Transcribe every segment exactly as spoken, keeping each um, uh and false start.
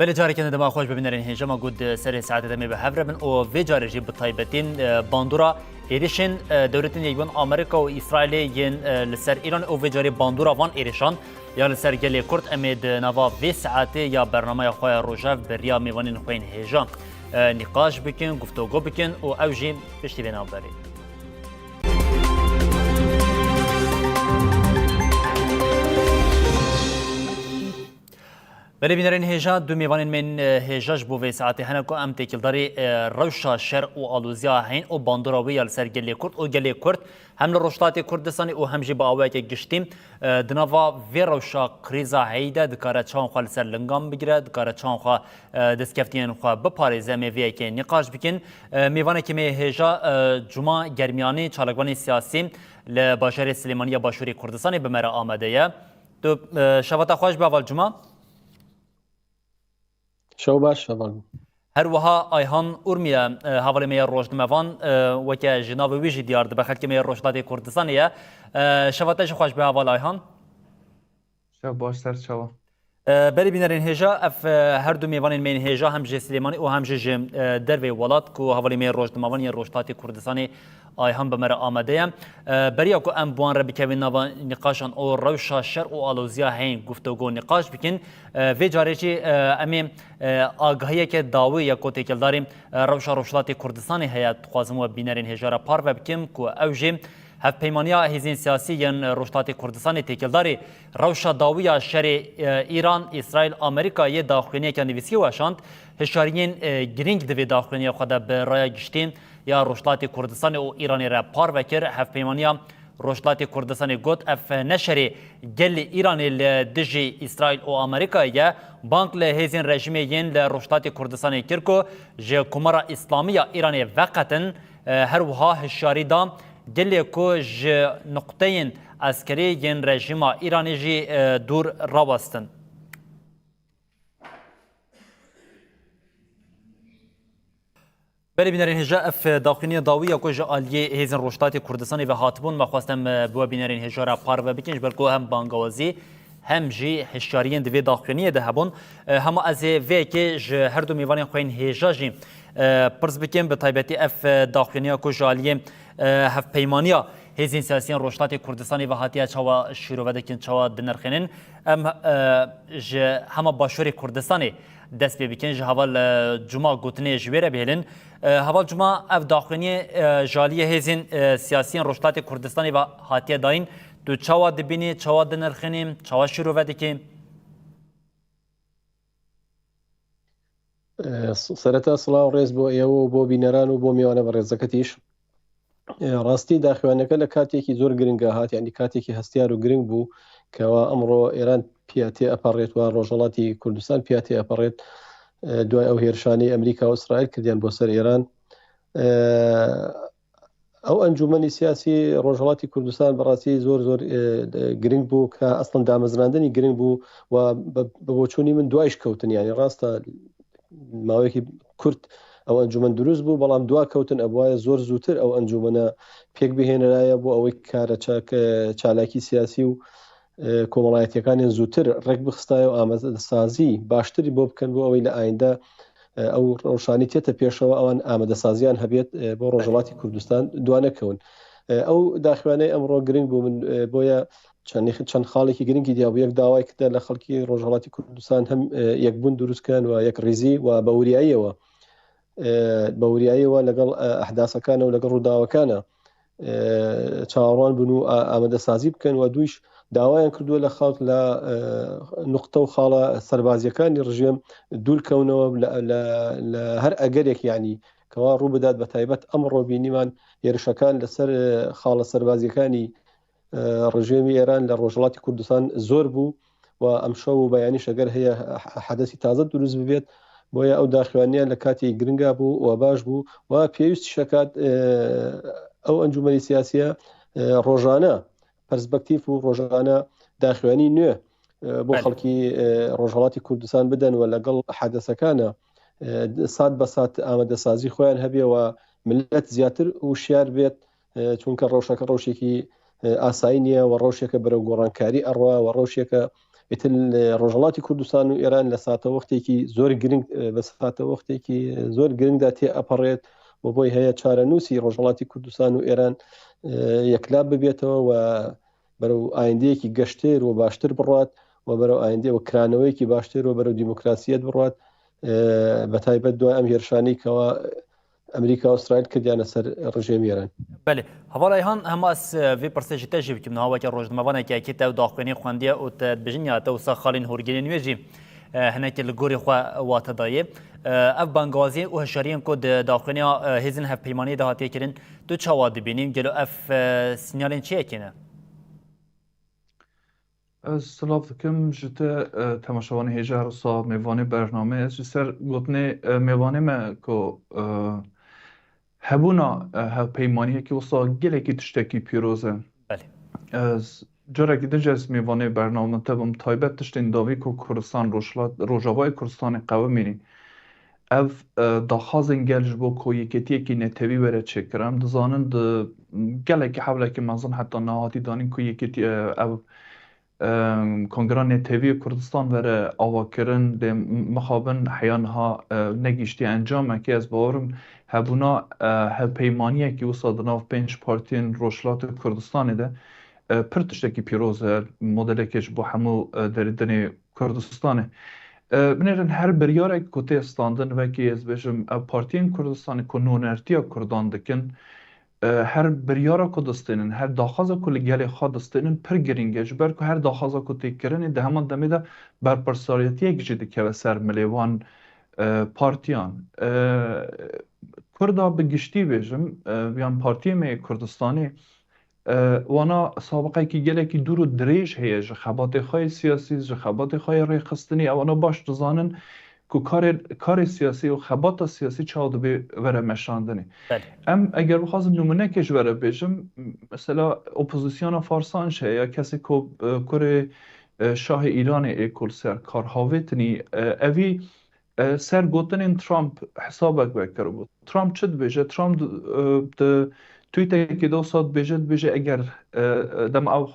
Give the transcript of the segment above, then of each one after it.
Belê, careke din dema xweş bi bînerên hêja me got di serê saetê demê bi hev re bin û vê carê jî bi taybetî, e, bandora êrişên, e, Dewletên Yekbûn Amerîka û Îsraîlê yên, e, li ser Îran û vê carê bandora van êrişan ya li ser gelê Kurd em ê di nava vê saetê ya bernameya xwe ya rojev bi riya mêvanên xwe yên hêja, e, nîqaş bikin, guftûgo bikin û ew jî piştî vê navberê. Belê bînerên hêja, du mêvanên me yên, e, hêja ji bo vê saetê hene ku em têkildarî, e, rewşa şer û aloziya heyîn û bandora wê ya li ser gelê Kurd û gelê Kurd hem li Rojhilatê Kurdistanê û hem jî bi awayeke giştî, e, di nava vê rewşa krîza heyî de dikare çawan xwe li ser lingan bigire, dikare çawan xwe, e, destkeftiyên xwe biparêze, em ê vê yekê nîqaş bikin. E, mêvanekî me yê hêja, e, Cuma Germiyanî, çalakvanê siyasî li bajarê Silêmanî ya Başûrê Kurdistanê bi me re amade ye. Tu, e, şeva te xweş be, heval Cuma. Şev baş, heval. Her wiha Ayhan Urmiye, e, hevalê me yê rojnamevan, e, weke ji navê wî jî diyar dibe, xelkê me yê Rojhilatê Kurdistanê ye. E, şeva te jî xweş be, heval Ayhan. Şev baş, ser çawa. E, belê bînerên hêja, ev, e, her du mêvanên me yên hêja hem ji Silêmanî û hem jî ji, e, dervê welat ku hevalê me yê rojnamevan yên Rojhilatê Kurdistanê Ayhan bi me re amade ye. E, beriya ku em bi wan re bikevin nava nîqaşan û rewşa şer û aloziya heyîn guftûgo nîqaş bikin, e, vê carê jî, e, em ê, e, agahiyeke dawî ya ku têkildarî, e, rewşa Rojhilatê Kurdistanê heye, dixwazim we bînerên hêja re parve bikim ku ew jî hevpeymaniya hêzên siyasî yên Rojhilatê Kurdistanê têkildarî rewşa dawî ya şerê, e, Îran, Îsraîl, Amerîka yê daxuyaniyeke nivîskî weşand, hişyariyên, e, girîng di vê daxuyaniya xwe de bi raya giştî ya Rojhilatê Kurdistanê û Îranê re parve kir. Hevpeymaniya Rojhilatê Kurdistanê got, ev ne şerê gelê Îranê li dijî Îsraîl û Amerîkayê ye. Bang li hêzên rejîmê yên li Rojhilatê Kurdistanê kir ku ji Komara Îslamî ya Îranê veqetin, e, her wiha hişyarî da gelê ku ji nuqteyên eskerî yên rejîma Îranê jî, e, dûr rawestin. Belê bînerên hêja, ev daxuyaniya dawî ya ku ji aliyê hêzên Rojhilatê Kurdistanê ve hatibûn, me xwest em, e, bi we bînerên hêja re parve bikin, ji ber ku hem bangawazî hem jî hişyariyên di vê daxuyaniyê de hebûn. E, hema ez ê vê yekê ji her du mêvanên xwe yên hêja jî, e, pirs bikim, bi taybetî ev, e, daxuyaniya ku ji aliyê, e, hevpeymaniya hêzên siyasiyên Rojhilatê Kurdistanê ve hatiye çawa şîrove dikin, çawa dinirxînin. Em, e, ji hema Başûrê Kurdistanê dest pê bikin, ji heval, e, Cuma gotinê ji wê re bihêlin. E, heval Cuma, ev daxuyaniyê, e, ji aliyê hêzên, e, siyasiyên Rojhilatê Kurdistanê ve hatiye dayîn. Tu çawa dibînî, çawa dinirxînî, çawa şîrove dikî? E, s-، sereta silav û rêz bo êwe û bo bîneran û bo mêwane berêzeketîş. E, rastî daxuyaniyeke li katêkî zor giring a hat, yanî katêkî hestiyar û giring bû, ke wa emro Îran piya tê eperêt, wa Rojhelatî Kurdistan piya tê eperêt, e, duay ew hêrişanê Amerîka û Îsraîl kirdiyan bo ser Îran. E, ew encûmenî siyasî Rojhelatî Kurdistan bi rastî zor zor, e, e, giring bû, ke eslen damezrandinî giring bû, wa bi, bi boçûnî min duayîş kewtin, yanî rast e, mawekî kurt ew encûmen dirûst bû, belam dua kewtin, ev waye zor zûtir ew encûmene pêk bihêniraye bo ewê kare çak-, çalakî siyasî û, e, komelayetiyekaniyan zûtir rêk bixistayê û amadesazî baştirî bo bikin, bo ewê li ayînde, e, ew rewşanî tête pêşewe, ewan amadesaziyan hebêt, e, bo Rojhelatî Kurdistan dua nekewin. E, ew daxuyaniyê emro giring bû min, e, boye çend, çend xalekî giringî diya bû. Yek dawayê kirde li xelkî Rojhelatî Kurdistan hem, e, yekbûn dirûst kin we yekrîzî we baweriyaye we, e, baweriyaye we legel, e, ehdasekan û legel rûdawekana, e, çawarwan bin û a-, amadesazî bikin we dûş dawayan kirduwe li xelk li, e, nuqte û xala serbaziyekani rejîm dûr kewnewe li, li, li her egerek, yanî kewa rû bidat, bi taybet emro bînîman hêrişekan li ser, e, xala serbaziyekani e, rejîmî Îran li Rojhilatî Kurdistan zor bû û em şew û beyanî ji eger heye he-, hedesî taze dirûst bibêt. Boye ew daxuyaniya li katî giringa bû û baş bû. Wa pêwîst şekat, e, ew encûmenî siyasiye, e, rojane perspektîf û rojane daxuyanî nû, e, bo Belê. xelkî, e, Rojhilatî Kurdistan bidin û legel hedesekana, e, sat be sat amadesazî xweyan hebiye û millet ziyadtir û şiyar bêt. E, çunke rewşeke rewşekî, e, asayî niye, we rewşeke berew gorankarî erwe, we rewşeke ئیتر لە ڕۆژهەڵاتی کوردستان و ئێران لە ساتەوەختێکی زۆر گرنگ، بە ساتەوەختێکی زۆر گرنگدا تێ ئەپەڕێت و بۆی هەیە چارەنووسی ڕۆژهەڵاتی کوردستان و ئێران، یەکلا ببێتەوە و بەرەو ئایندەیەکی گەشتێر و باشتر بڕات و بەرەو ئایندەیە و کرانەوەیەکی باشتر و بەرەو دیموکراسیەت بڕات، بە تایبەت دوای ئەم هێرشانەی کەوا ئەمریکا و ئیسرائیل کردیانە سەر ڕژێمی ئێران. بەێ، هەڤاڵ ئەیهان، هەما ئەس، ئێ، vê pirsê ji te jî bikim. Niha weke rojnamevaneke yekê te ew daxuyanî xwendiye û te dibêjin ya te wisa xalên hûrgilên wê jî, e, hinekî li gorî xwe wate dayê. E, ev bangaziyên û hişyariyên ku di daxuyaniya, e, hêzên hevpeymaniyê de hatiye kirin, tu çawa dibînî? Gelo ev, e, sînyalên çi yekê ne? Ez silav dikim ji te, e, temaşevanê hêja, her wisa mêvanê bernameyê. Ez ji ser gotinê, e, mêvanê me ku, e, hebûna, e, hevpeymaniyekî wisa gelekî tiştekî pîroz e. Belê. Ez carekî din jî ez mêvanê bername te bim. Taybet tiştên dawî ku Kurdistan, Rojhilat-, Rojavayê Kurdistanê qewimînî. Ev, e, daxwazên gel ji bo ku yekêtiyekî netewî were çêkirin. Em dizanin di gelekî hewlekî mezin heta niha hatî danîn ku yekêtî, e, ev, e, Kongra Netewî Kurdistan were avakirin, lê mixabin heya niha, e, negihiştiye encamekê. Ez bawerim hebûna, e, hevpeymaniyekî wisa di nav pênc partiyên Rojhilatê Kurdistanê de, e, pir tiştekî pîroz e, modelekê ji bo hemû, e, derê dinê Kurdistanê. E, binêrin her biryarek ku tê standin, wekî ez bêjim, ev partiyên Kurdistanê ku nûnertiya Kurdan dikin, e, her biryara ku distênin, her daxwaza ku li gelê xwe distênin pir girîng e, ji ber ku her daxwaza ku tê kirinê di heman demê de berpirsiyariyetiyek jî dikeve ser milê wan, e, partiyan. E, Kurda bi giştî bêjim, e, yan partiyê me yê Kurdistanê, e, wana sabiqekî gelekî dûr û dirêj heye ji xebatê xwe yê siyasî, ji xebatê xwe yê rêxistinî. Ewana baş dizanin ku karê, karê siyasî û xebata siyasî çawa dibê were meşandinê. Belê. Em eger bixwazin nimûnekê ji we re bêjim, mesela opozisyona Farsan jî heye, kesê ku, e, kurê, e, şahê Îranê ê ku li ser kar havêtinî, e, evî e, ser gotinên Trump hesabek vekiribû. Trump çi dibêje? Trump di, e, di tweetekê de wisa dibêje, dibêje eger, e, e, dema ew,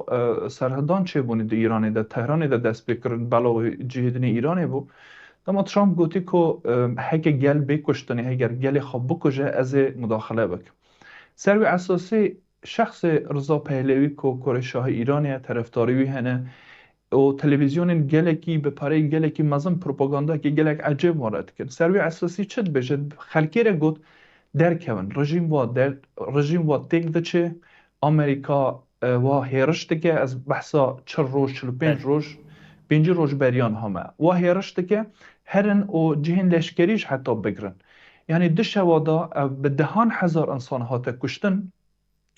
e, serhidan çêbûnî di Îranê de, Tehranê de dest pê kirin, bela wê cihê dinê Îranê bû. Dema Trump gotî ku, e, heke gel bê kuştinê, heger gelê xwe bikuje, ez ê mudaxile bikim. Ser wî esasî şexsê Riza Pehlewî ku kurê şahê Îranê ye, terefdarê wî hene, û televîzyonên gelekî bi pareyên gelekî mezin propagandayekî gelek ecêb wan re dikin. Ser wî esasî çi dibêje? Xelkê re got, derkevin. Rejîm wa der, rejîm wa têk diçe, Amerîka, e, wa hêriş dike, ez behsa çil roj, çil û pênc Evet. roj, pêncî roj beriyan hame. Wa hêriş dike, herin û cihên leşkerî jî heta bigirin. Yanî di şewa de ev bi dehan hezar insan hate kuştin.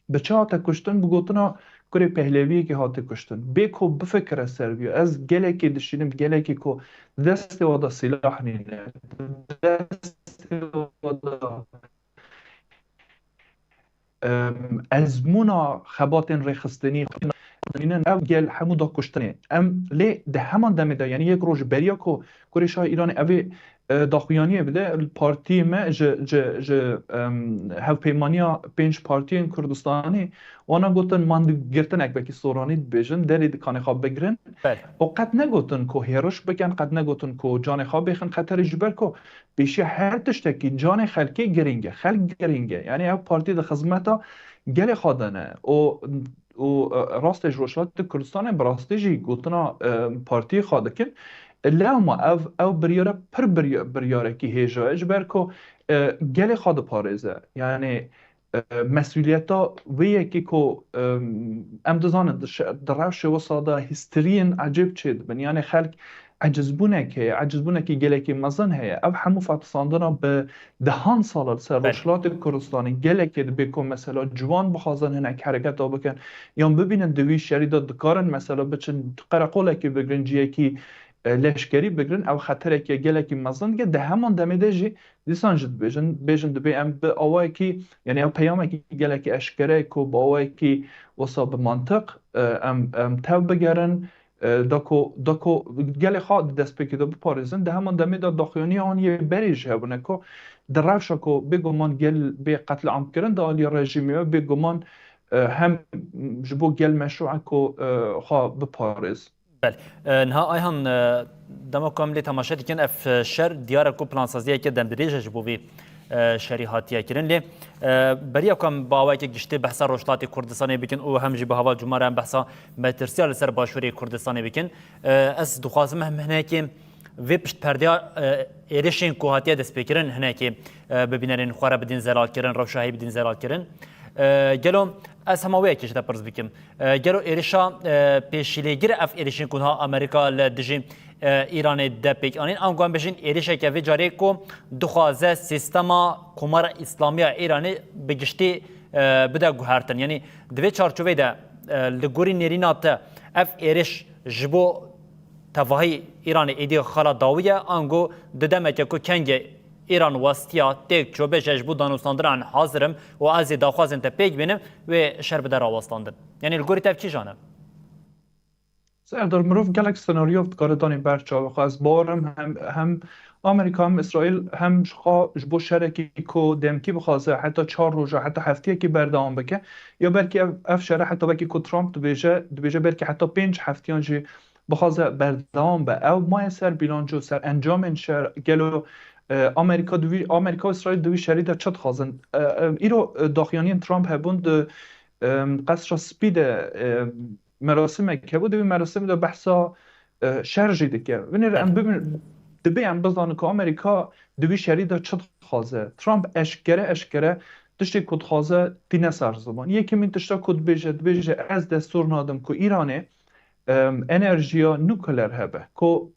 Bi çi hate kuştin? Bi gotina kurê Pehleviyekê hate kuştin. Bê ku bifikire ser vî. Ez gelekê dişînim, gelekê ku destê wa de sîlah nîne. Destê wa de, em, ezmûna xebatên rêxistinî, ev gel hemû da kuştinê. Em lê di heman demê de, yanî yek roj beriya ku kurê şahê Îranê evê e, daxuyaniyê bide, partiyê me ji, ji, ji, em, hevpeymaniya pênc partiyên Kurdistanê, wana gotin, man di girtinek wekî soranî dibêjin, derê dikanê xwe bigirin. Belê. Û qet negotin ku hêriş bikin, qet negotin ku canê xwe bêxin xeterê, ji ber ku pêşiya her tiştekî canê xelkê girîng e, xelk girîng e. Yanî ev partî di xizmeta gelê xwe de ne. Û û, e, rastê ji Rojhilatê Kurdistanê bi rastî jî gotina, e, partiyê xwe dikin. Lewma ev, ew biryara pir birya-, biryarekî hêja ye, ji ber ku, e, gelê xwe diparêze. Yanî, e, mesûliyeta wê yekê ku, e, em dizanin di şe-, di rewşê wisa de hîstiriyên ecêb çêdibin. Yanî xelk ecizbûnek heye, ecizbûnekî gelekî mezin heye. Ev hemû fetisandina bi dehan sal li ser Belê. Rojhilatê Kurdistanê gelekê dibê ku mesela ciwan bixwazin hinek hereketa bikin, yan bibînin di wî şerî de dikarin mesela biçin qereqolekê bigirin, cihekî, e, leşkerî bigirin, ew xeterekî gelekî mezin dike. Di heman demê de jî dîsan jî dibêjin, bêjin dibê em bi awayekî, yanî ew peyamekî gelekî eşkere ye ku bi awayekî wisa bi mantiq, e, em, em tev bigerin, e, da ku, da ku gelê xwe di destpêkê de biparêzin, di heman demê de daxuyaniya wan yê berê jî hebûne ku di rewşa ku bêguman gel bê qetliam kirin di alî rejîmê ve, bêguman, e, hem ji bo gel meşrû e ku, e, xwe biparêz. Belê. E, niha Ayhan, e, dema ku em lê temaşe dikin, ev, e, şer diyar e ku plansaziyeke demdirêj e ji bo vî, e, şerî hatiye kirin. Lê, e, beriya ku em bi awayeke giştî behsa Rojhilatê Kurdistanê bikin û hem jî bi heval Cuma re em behsa metirsiya li ser Başûrê Kurdistanê bikin, e, ez dixwazim em hinekê vê piştperdeya, e, êrişên ku hatiye destpêkirin hinekê, e, bi bînerên xwe re bidin zelalkirin, rewşa heyî bidin zelalkirin. E, gelo ez hema wê yekê ji te pirs bikim. E, gelo êrişa, e, pêşîlêgir ev êrişên ku niha Amerîka li dijî, e, Îranê de pêk anîn, ango em bêjin êrişeke vê carê ku dixwaze sîstema Komara Îslamiya Îranê bi giştî, e, bide guhertin. Yanî di vê çarçoveyê de, e, li gorî nêrîna te ev êriş ji bo tevahî Îranê êdî xala dawî ye, ango di demeke ku kengê Îran westiya têk çû bêje, ji bo danûstandina em hazir im û ez ê daxwazên te pêk bînim, wê şer bide rawestandin. Yanî li gorî te ev kîjan e? Serdar, mirov gelek senaryo dikare danî ber çavê xwe. Ez bawer im hem, hem Amerîka, hem Îsraîl, hem ji xwe, ji bo şerekî ku demkî bixwaze, heta çar roja, heta heftiyekî berdewam bike. Ya belkî ev, ev şere heta wekî ku Trump dibêje, dibêje belkî heta pênc heftiyan jî bixwaze berdewam be. Ew maye ser bîlanço, ser encamên şer, gelo, e, Amerîka di wî, Amerîka û Îsraîl di wî şerî de çi dixwazin? E, e, îro, e, daxuyaniyên Trump hebûn di, e, Qesra Spî de, e, merasimek hebû, di wî merasimê de behsa, e, şer jî dike. Binêre em bibin, dibê em bizanin ku Amerîka di wî şerî de çi dixwaze. Trump eşkere eşkere tiştê ku dixwaze tîne ser ziman. Yekemîn tişta ku dibêje, dibêje ez destûr nadim ku Îranê, em, enerjiya nukleer hebe, ku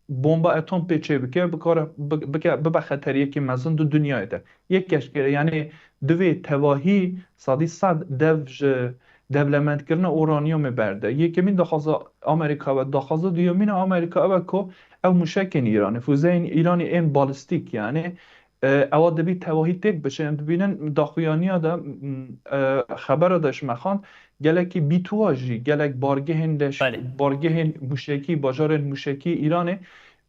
bomba atom pê çê bike, bikare, bi-, bike, bibe xeteriyekî mezin di dinyayê de. Yek eşkere, yanî divê tevahî sedî sed dev ji dewlemendkirina uranyumê berde. Yekemîn daxwaza Amerîka ve, daxwaza duyemîn a Amerîka ew e ku ew muşekên Îranê, fuzeyên Îranê ên balistîk, yanî, e, ewa dibî tevahî têk biçe. Em dibînin daxuyaniya de, m, e, xebera de ji me xand, gelekî bîtuwa jî, gelek bargehên leş-, Belê. bargehên muşekî, bajarên muşekî Îranê,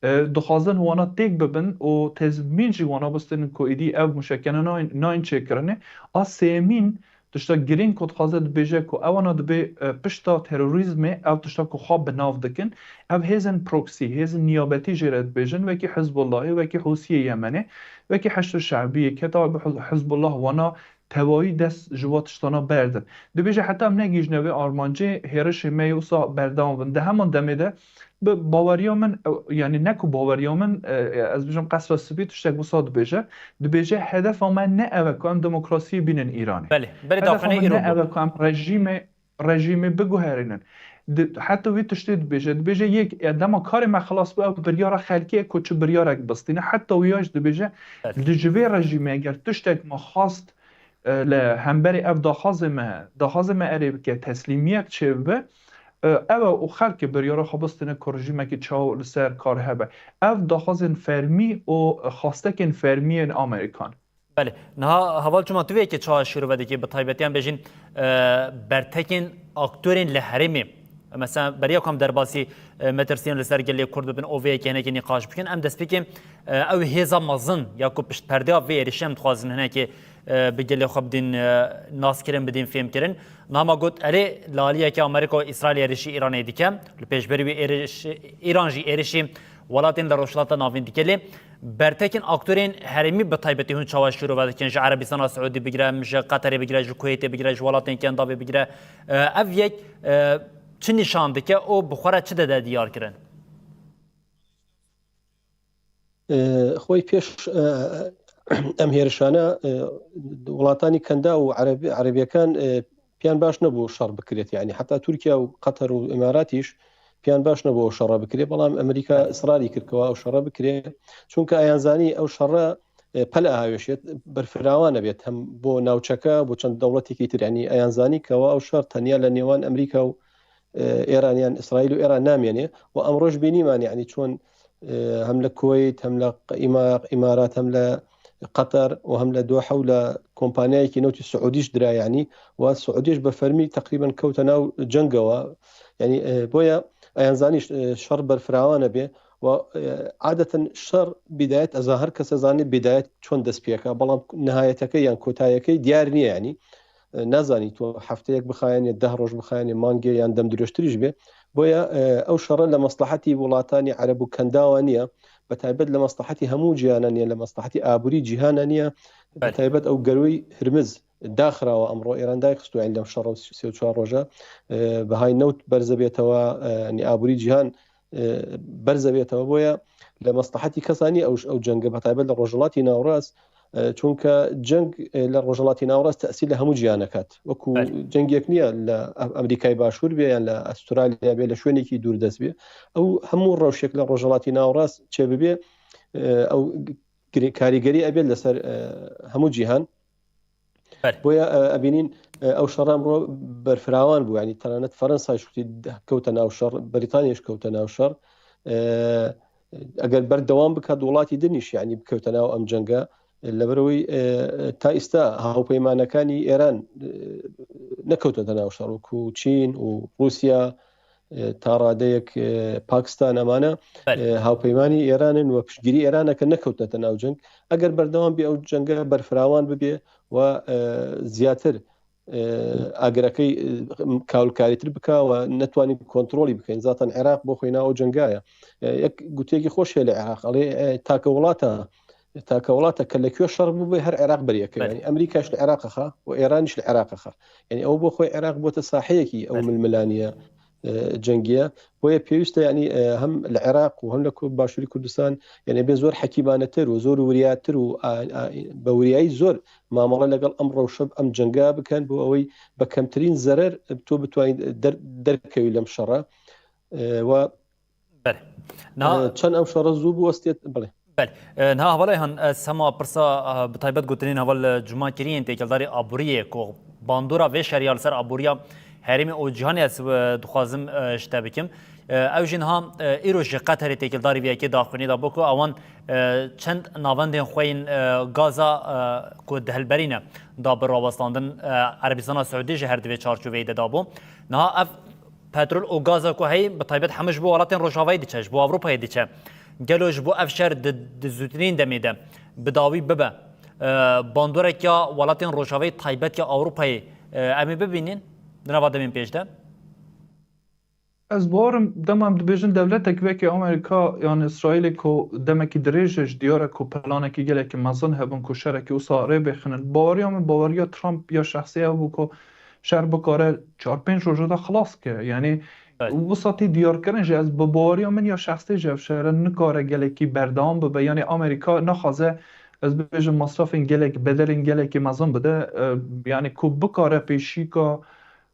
e, dixwazin wana têk bibin û tezmîn jî wana bistinin ku êdî ev muşekene nayên, nayên çêkirinê. A sêyemîn tişta girîng ku dixwaze dibêje ku ewana dibê, e, pişta terorîzmê ew tişta ku xwe bi nav dikin. Ev hêzên proxy, hêzên niyabetî jê re dibêjin, wekî Hizbullahê, wekî Hûsiyê Yemenê, wekî Heşd Şe'biyê, heta bi Hiz-, Hizbullah wana tevayî dest ji wa tiştana berdin. Dibêje heta em negihîjine vê armancê, hêrişê me yê wisa berdewam bin. Di heman demê de bi baweriya min, e, yanî ne ku baweriya min, e, e, ez bêjim Qesra Spî tiştek wisa dibêje. Dibêje hedefa me ne ev e ku em demokrasiyê bînin Îranê. Belê, belê, Hedefa daxuyaniyê min îro ne bû. ev e ku em rejîmê, rejîmê biguherînin. Di, heta wî tiştê dibêje. Dibêje yek, e, dema karê me xilas bû, ev biryara xelkê ye ku çi biryarek bistîne. Heta wiya jî dibêje, Belê. li ji vê rejîmê eger tiştek me xwast, e, li hemberî ev daxwazê me, daxwazê me erê bike, teslîmiyek çêbibe, e, ew e û xelkê biryara xwe bistine ku rejîmekî çawa li ser kar hebe. Ev daxwazên fermî û xwestekên fermî yên Amerîkan. Belê. Niha heval Cuma, tu vê yekê çawa şîrove dikî, bi taybetî em bêjin, e, bertekên aktorên li herêmê. Mesela beriya ku em derbasî, e, metirsiyên li ser gelê Kurd bibin û vê yekê hinekî nîqaş bikin, em destpêkê, e, ew hêza mezin ya ku piştperdeya vê êrişê em dixwazin hinekê, e, bi gelê xwe bidin, e, naskirin, bidin fêmkirin. Niha me got, erê, li aliyeke Amerîka û Îsraîl êrişî Îranê dike. Li pêşberî wî êriş, Îran jî êrişî welatên li Rojhilata Navîn dike. Lê bertekên aktorên herêmî bi taybetî hûn çawa şîrove dikin? Ji Erebistana Siûdî bigire, ji Qeterê bigire, ji Kuweytê bigire, ji welatên Kendavê bigire. E, ev yek, e, çi nîşan dike û bi xwe re çi dide diyar kirin? E, xۆی پێش، ئە، ئەم هێرشانە، ئە، وڵاتانی کەندا و عەرەبی-، عەرەبیەکان، ئە، پێیان باش نەبوو شەڕ بکرێت. یعنی حتا تورکیا و قەتەر و ئیماراتیش پێیان باش نەبوو ئەو شەڕە بکرێت، بەڵام ئەمریکا ئیسراری کرد کەوا ئەو شەڕە بکرێت، چونکە ئەیانزانی ئەو شەڕە، ئە، پەل ئەهاوێشێت، بەرفراوانە بێت، هەم بۆ ناوچەکە، بۆ چەند دەوڵەتێکی تر. یعنی ئەیانزانی کەوا ئەو شەڕ تەنیا لە نێوان ئەمریکا و، ئە، ئێران یان ئیسرائیل و ئێران نامێنێ و ئەمڕۆش بینیمان، یعنی چۆن، ئە، هەم لە کوەیت، هەم لە ق-، ئیما-، ئیمارات، هەم لە قەتەر و هەم لە دۆحە و لە کۆمپانیایەکی نەوتی سعودیش درا، یعنی و سعودیش بە فەرمی تەقریبەن کەوتە ناو جەنگەوە. یعنی، ئە، بۆیە ئەیانزانیش، ئە، شەڕ بەرفراوانە بێ و، ئە، عادەتەن شەڕ بدایەت ئەزا هەر کەسە زانێ بدایەت چۆن دەست پێکا، بەڵام نهایەتەکەی یان کۆتایەکەی دیار نییە، یعنی، ئە، نازانی تۆ هەفتەیەک بخایەنێ، دە ڕۆژ بخایەنێ، مانگێ یان دەم درێژتریش بێ، بۆیە ئەو شەڕە لە مەسلەحەتی وڵاتانی عەرەب و کەنداوە نییە، بە تایبەت لە مەسلەحەتی هەموو جیهانە نییە، لە مەسلەحەتی ئابووری جیهانە نییە، بە تایبەت ئەو گەروەی هرمز داخراوە ئەمڕۆ ئێران دایخستووە، یعنی لەم شەڕە و سێ و چوار ڕۆژە بەهای نەوت بەرزە بێتەوە، ینی ئابووری جیهان بەرزە بێتەوە. بۆیە لە مەسلەحەتی کەسانی ئەو ئەو جەنگە، بە تایبەت لە ڕۆژهەڵاتی ناوڕاست، چونکە جەنگ لە ڕۆژهەڵاتی ناوڕاست تەسیر لە هەموو جیهانەکات. وەکو جەنگێک نییە لە ئەمریکای باشوور بێ یان لە ئەسترالیا بێ، لە شوێنێکی دوور دەست بێ. ئەو هەموو ڕەوشێک لە ڕۆژهەڵاتی ناوڕاست چێ ببێ، ئەو کاریگەری ئەبێت لەسەر هەموو جیهان. بۆیە ئەبینین ئەو شەڕە ئەمڕۆ بەرفراوان بوو، ینی تەنانەت فەرەنسایش کوتی کەوتە ناو شەڕ، بەریتانیش کەوتە ناو شەڕ. ئەگەر بەردەوام بکات، وڵاتی دنیش یعنی بکەوتە ناو ئەم جەنگە، لەبەرەوەی تا ئیستا هاوپەیمانەکانی ئێران نەکەوتەتە ناو شەڕ، وەکو چین و رووسیا، تا ڕادەیەک پاکستان، ئەمانە هاوپەیمانی ئێرانن و پشتگیری ئێرانەکە، نەکەوتنەتە ناو جەنگ. ئەگەر بەردەوام بێ ئەو جەنگە بەرفراوان ببێ و زیاتر ئاگرەکەی کاولکاریتر بکا و نەتوانین کۆنتترۆلی بکەین. زاتەن عێراق بۆ خۆی ناو جەنگایە. یەک گوتێکی خۆش هەیە لە عێراق، ئەڵێ تاکە وڵاتە تاکە وڵاتە کە لە کوێ شەڕ بوو بێ هەر عێراق بەریەکە، یعنی ئەمریکاش لە عێراقەخە و ئێرانیش لە عێراقەخە. یعنی ئەو بۆ خۆی عێراق بووتە ساحەیەکی ئەو ململانیە جەنگیە. بۆیە پێویستە یعنی هەم لە عێراق و هەم لە باشووری کوردستان یعنی بێ زۆر حەکیمانەتر و زۆر وریاتر و بە وریایی زۆر مامەڵە لەگەڵ ئەم ڕەوشە ئەم جەنگا بکەن، بۆ ئەوەی بە کەمترین زەرەر تۆ بتوانیت دەرکەوی لەم شەڕە. و چەند ئەم شەڕە زوو بوەستێت. بڵێ. Belê. Niha hevalê han, ez hema pirsa bi taybet gotinên heval Cuma kirî yên têkildarî aboriyê ku bandora vê şerî ya li ser aboriya herêmê û cîhanê ez dixwazim ji te bikim. Ew jî niha îro ji Qeterê têkildarî vê yekê daxuyanî da bû ku ewan çend navendên xwe yên Gaza ku di hilberî ne da bi rawestandin Erebistana Siûdî ji her di vê çarçoveyê de dabû. Niha ev petrol û gaza ku heyî bi taybet hemû ji bo welatên Rojavayê diçe, ji bo Ewropayê diçe. Gelo ji bo ev şer di, di zûtirîn demê de bi dawî bibe, e, bandorek ya welatên Rojavayê taybet ya Ewropayê, e, em ê bibînin di nava demên pêş de? Ez bawerim dema em dibêjin dewletek wekî Amerîka yan Îsraîlê ku demekî dirêj e ji diyar e ku planekî gelekî mezin hebin ku şerekî wisa rê bêxinin. Baweriya min baweriya Trump ya şexsî ew bû ku şer bikare çar pênc roja de xilas ke. Yanî wisa tê diyarkirin jî ez bi baweriya min ya şexsî jî ev şere nikare gelekî berdewam bibe. Yanî Amerîka naxwaze, ez bêjim, masrafên gelek, bedelên gelekî mezin bide. E, yanî ku bikare pêşîka,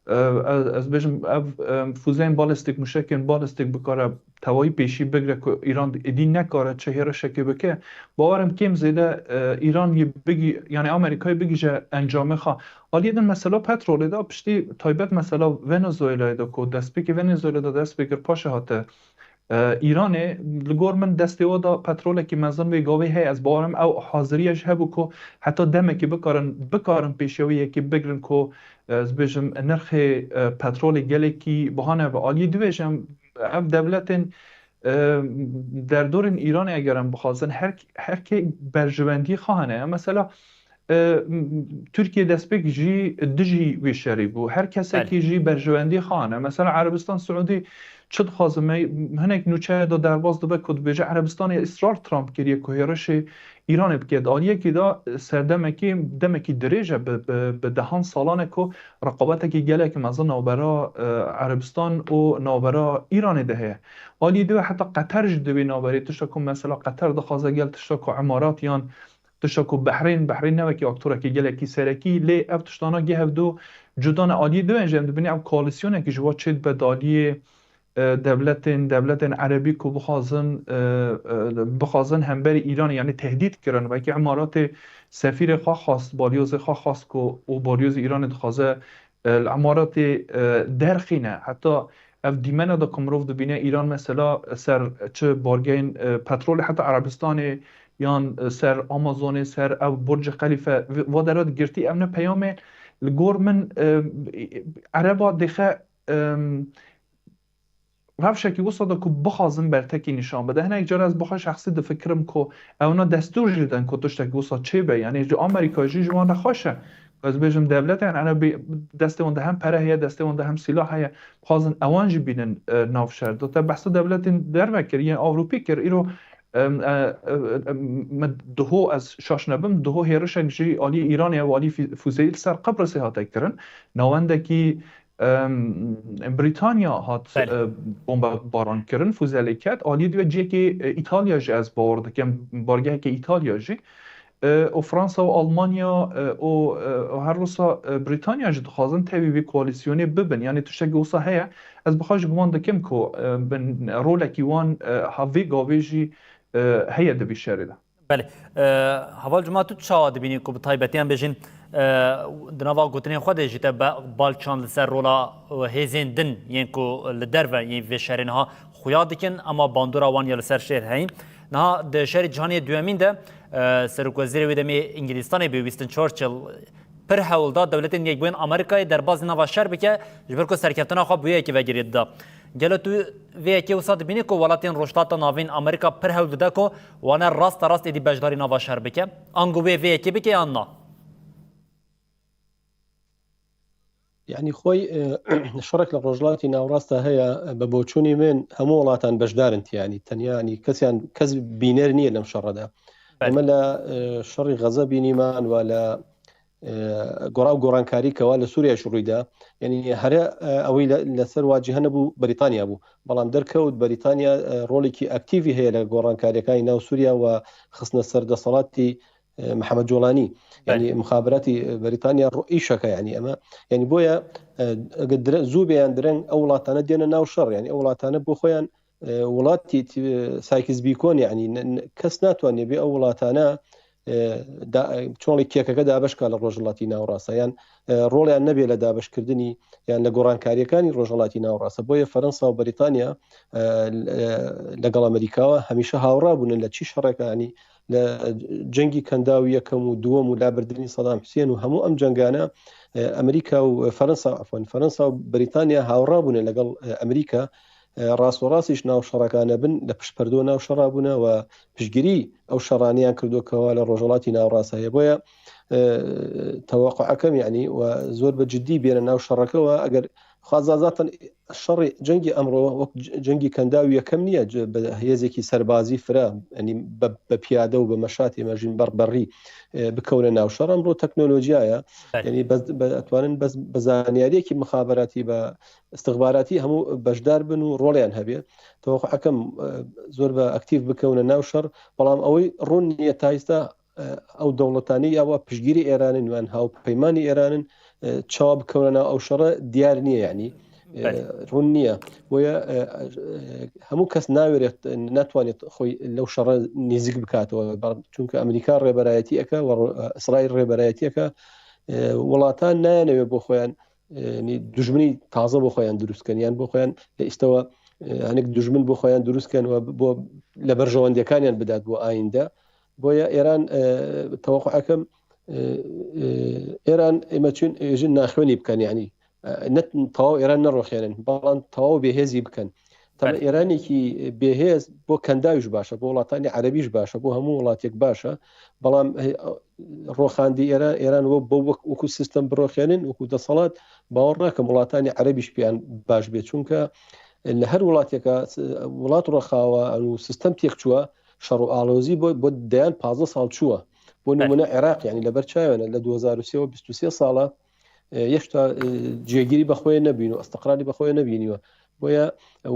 e, ez, ez bêjim, ev, e, fûzeyên balîstîk, muşekên balîstîk bikare tewayî pêşî bigre ku Îran êdî nekare çi hêrişekê bike. Bawerim kêm zêde, e, Îran yê bigî-, yanî Amerîkayê bigihîje encamê xwe. Aliyê din mesela petrolê de, piştî taybet mesela Venezuelayê de ku destpêkê Venezuela de dest pê kir, paşê hate, e, Îranê. Li gor min destê we de petrolekî mezin wê gavê heye. Ez bawerim ew haziriye jî hebû ku heta demekî bikarin, bikarin pêşiya wê yekê bigrin ku, e, ez bêjim, nirxê, e, petrolê gelekî biha nebe. Aliyê dî wê jî em, ev dewletên, e, derdorên Îranê eger em bixwazin, her, her kê berjewendiyê xwe hene. Mesela, e, m-, Tirkiye destpêk jî dijî wê şerî bû. Her kesekî Belê. jî berjewendiyê xwe hene. Mesela Erebistan Siûdî çi dixwaze me, hinek nûçeya de derbas dibe ku dibêje Erebistanê israr Trump kiriye ku hêrişê Îranê bike. Di aliyekî de serdemekî, demekî dirêj e, bi, bi, bi dehan salan e ku reqabetekî gelek mezin navbera, e, Erebistan û navbera Îranê de heye. Aliyê dî wê heta Qeter jî di wê navberê, tişta ku mesela Qeter dixwaze gel tişta ku Emarat yan tişta ku Behrên, Behrên ne wekî aktorekî gelekî serekî, lê ev tiştana gê hevdu cuda ne. Aliyê dî wê jî em dibînin ev koalîsyonekî ji we çêdibe di aliyê, e, dewletên, dewletên erebî ku bixwazin, e, e, bixwazin hemberî Îranê, yanî tehdît kirin. Wekî Emaratê sefîrê xwe xwest, balyozê xwe xwest ku û balyozê Îranê dixwaze, e, li Emaratê, e, derxîne. Heta ev dîmena de ku mirov dibîne Îran mesela ser çi bargeyên, e, petrolê heta Erebistanê yan, e, ser Amazonê, ser ev Burcê Xelîfe, va dera di girtî ev ne peyamê li gor min, e, Ereba dixe, e, rewşekî wisa de ku bixwazin bertekî nîşan bide. Hinek cara ez bi xwe şexsî difikirim ku ewna destûr jî didin ku tiştekî wisa çêbe. Yanî ji Amerîka jî ji wan re xweş e Ez bêjim dewletên Erebî destê wan de hem pere heye, destê wan de hem sîlah heye. Dixwazin ewan jî bînin, e, nav şer. Te behsa dewletên derve kir, yên Ewropî kir. Îro, em, e, e, e, me diho ez şaş nebim, diho hêrişek jî alî Îranê û alî fî-, fûzeyî li ser Qibrisê hate kirin. Navendekî, em, Brîtanya hat, Belê. e, bombebaran kirin, fûze lê ket. Alî dibe cihekî, e, Îtalya jî ez bawer dikim, bargehekê Îtalya jî. E, û Fransa û Almanya, e, û, e, û her wisa, e, Brîtanya jî dixwazin tevî vî koalîsyonê bibin. Yanî tiştekî wisa heye. Ez bi xwe jî guman dikim ku, e, bin rolekî wan, e, ha vê gavê jî, e, heye di vî şerê de. Belê. E, Heval Cuma, tu çawa dibînî ku bi taybetî em bêjin, e, di nava gotinên xwe de jî te be-, bal çand li ser rola, e, hêzên din yên ku li derve yên vê şerê niha xuya dikin, ema bandora wan ya li ser şêr heyî. Niha di şerê cîhanê duyemîn de, e, Serokwezîrê wê demê Îngilîstanê bû Winston Churchill pir hewl da Dewletên Yekbûyên Amerîkayê derbazî nava şer bike, ji ber ku serkeftina xwe bi wê yekê ve girê dida. Gelo tu vê yekê wisa dibînî ku welatên Rojhilata Navîn Amerîka pir hewl dide ku wane raste rast êdî beşdarî nava şer bike? Ango wê vê yekê bike yan na? یعنی خۆی، ئێ، شەڕێک لە ڕۆژهەڵاتی ناوڕاستدا هەیە، بە بۆچوونی من هەموو وڵاتان بەشدارن تیانی. تەنیا، ینی، کەسیان، کەس بینەر نییە لەم شەڕەدا. بەڵێ. ئێمە لە، ئێ، شەڕی غەزە بینیمان و لە، ئێ، گۆڕا و گۆڕانکاری کەوا لە سووریاش ڕوویدا. یعنی، هەرە، ئێ، ئەوەی لە، لەسەر واجهە نەبوو، بەریتانیا بوو. بەڵام دەرکەوت بەریتانیا، ئێ، ڕۆڵێکی ئەکتیڤی هەیە لە گۆڕانکاریەکانی ناو سووریا و خستنە سەر دەسەڵاتی، ئێ، محەممەد جۆڵانی. بەڵێ. یعنی، مخابراتی بەریتانیا ڕۆ-، ئیشەکە، یعنی، ئەمە، یعنی، بۆیە، ئێ، ئەگەر درە-، زوو بێ یان درەنگ ئەو وڵاتانە دێنە ناو شەڕ، یعنی، ئەو وڵاتانە بۆ خۆیان، ئێ، وڵاتی تی-، سایکس بیکۆن، یعنی، ن-، ن-، کەس ناتوانێت بێ ئەو وڵاتانە، ئێ، دا-، چۆنڵی کێکەکە دابشکا لە ڕۆژهەڵاتی ناوڕاستە، یان، ئێ، ڕۆڵیان نەبێ لە دابشکردنی یان لە گۆڕانکاریەکانی ڕۆژهەڵاتی ناوڕاستە. بۆیە فەرەنسا و بەریتانیا، ئێ، لە، لەگەڵ ئەمریکاوە هەمیشە هاوڕا بوون لە چی شەڕێکانی، لە جەنگی کەنداو یەکەم و دووەم و لابردنی سەدام حوسێن و هەموو ئەم جەنگانە، ئێ، ئەمریکا و فەرەنسا، عەفوەن، فەرەنسا و بەریتانیا هاوڕا بوون لەگەڵ، ئێ، ئەمریکا. ئێ، ڕاست و ڕاستیش ناو شەڕەکانە بن، لە پشت پەردۆ ناو شەڕا بوونە و پشتگیری ئەو شەڕانیان کردووە کەوا لە ڕۆژهەڵاتی ناوڕاست هەیە. بۆیە، ئێ، تەوەقعەکەم، یعنی، و زۆر بە جدی بێنە ناو شەڕەکەوە. ئەگەر خوازازاتن شەڕی جەنگی ئەمڕۆ وەک ج-، جەنگی کەنداو یەکەم نییە، ج-، بە هێزێکی سەربازی فرە، یعنی، بە، بە پیادە و بە مەشاتی مەژین بەڕبەڕی، ئێ، بکەونە ناو شەڕ. ئەمڕۆ تەکنۆلۆژیایە، بەڵێ. یعنی، بەس، بە، ئەتوانن بەس بە زانیاریەکی مخابراتی، بە استخباراتی هەموو بەشدار بن و ڕۆڵیان هەبێ. تەوەقعەکەم، ئێ، زۆر بە ئەکتیڤ بکەونە ناو شەڕ، بەڵام ئەوەی ڕوون نییە تا ئێستا، ئێ، ئەو دەوڵەتانەی یاوە پشتگیری ئێرانن یان هاوپەیمانی ئێرانن، ئێ، چاوا بکەونە ناو ئەو شەڕە دیار نییە، یعنی، ئێ، بەڵێ. ڕوون نییە. بۆیە، ئێ، ئێ، هەموو کەس ناوێرێت، ناتوانێت خۆی لەو شەڕە نزیک بکاتەوە، بەڵام چونکە ئەمریکا ڕێبەرایەتی ئەکا و ڕ-، ئیسرائیل ڕێبەرایەتی ئەکا، ئێ، وڵاتان نایانەوێت بۆ خۆیان، ئێ، نی-، دوژمنی تازە بۆ خۆیان دروست کەن، یان بۆ خۆیان لە ئیستەوە، ئێ، هەنێک دوژمن بۆ خۆیان دروست کەن و بۆ لە بەرژەوەندیەکانیان بدات بۆ ئایندە. بۆیە ئێران، ئێ، تەوەقعەکەم، ئێ، ئێ، ئێران ئێمە چون ئێژن ناخوێنی بکەن، یعنی، ئێ، نەت-، تەواو ئێران نەڕۆخێنن، بەڵام تەواو بێهێزی بکەن. تەمە بەڵێ. ئێرانێکی بێهێز بۆ کەنداویش باشە، بۆ وڵاتانی عەرەبیش باشە، بۆ هەموو وڵاتێک باشە. بەڵام، ئێ، ڕۆخاندی ئێران، ئێران وە-، بۆ وەک-، وەکو سیستەم بڕۆخێنن، وەکو دەسەڵات، باوەڕ ناکەم وڵاتانی عەرەبیش پێیان باش بێت، چونکە لە هەر وڵاتێکە س-، وڵات ڕۆخاوە، ئەنو سیستەم تێک چووە، شەڕ و ئاڵۆزی بۆ، بۆ دەیان پازدە ساڵ چووە. بۆ بەڵێ. نمونە عێراق، یعنی، لەبەر چاوێنە، لە دوو هەزار و سێ و بیست و سێ ساڵە، ئێ، یەشتا، ئێ، جێگیری بەخۆیە نەبین و ئەستەقراری بەخۆیە نەبینیوە. بۆیە